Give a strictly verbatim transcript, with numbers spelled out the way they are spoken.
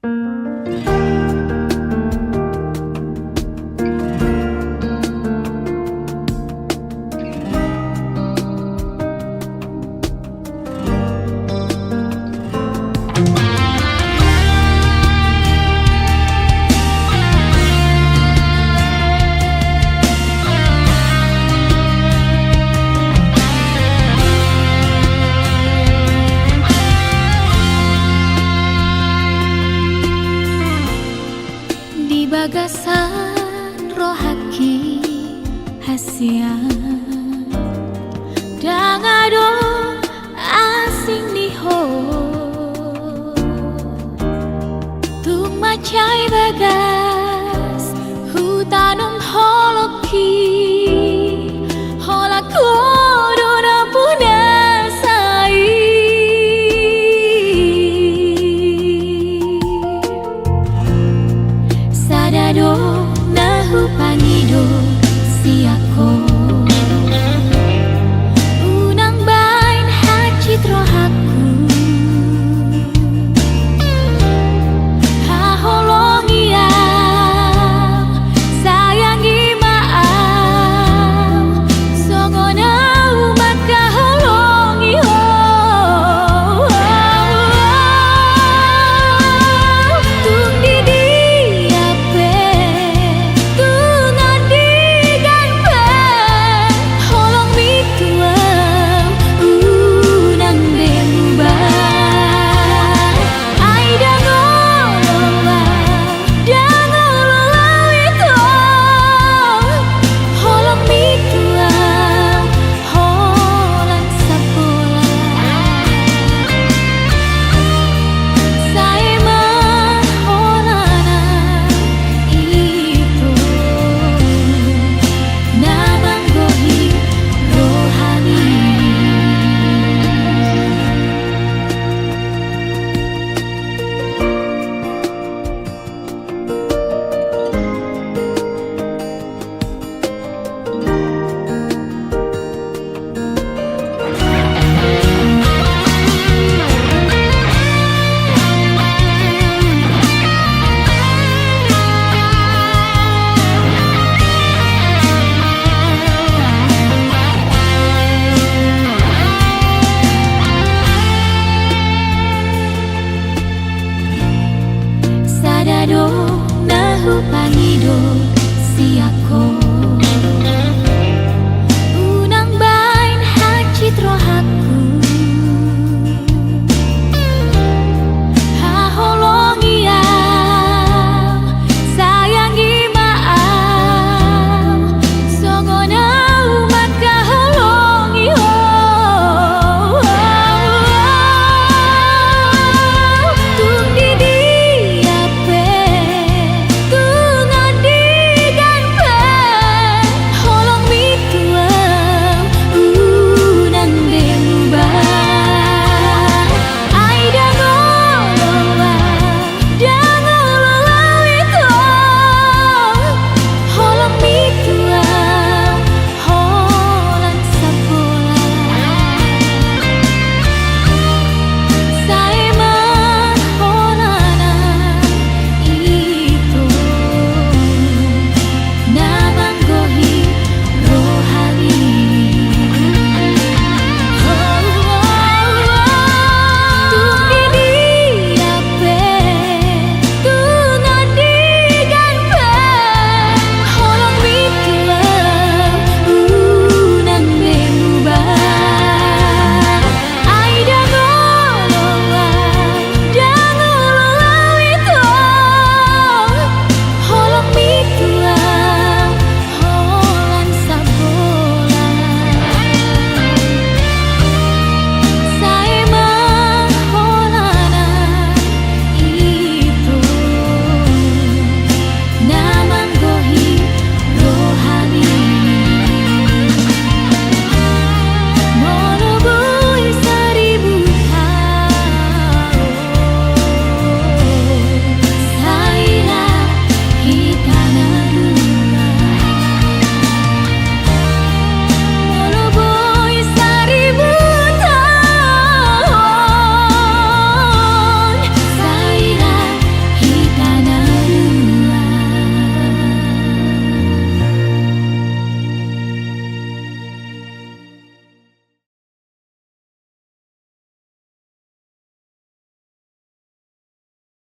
Di bagasan rohangki hasian, ndang adong asing ni ho. Tung mansai bagas hutanom holongki, holan ho do nampuna sai. Sada do na hupangido sian ho, unang baen hansit rohangku. Haholongi au, sayangi ma au, songon au mangkaholongi ho. Tung di dia pe, tung andigan pe, holongmi tu au, unang be hubuat. Ai ndang olo au, ndang olo au ito, holongmi tu au, holan sabola. Sai ma holan ito, na manggohi rohami. Sada do na hupangido sian ho.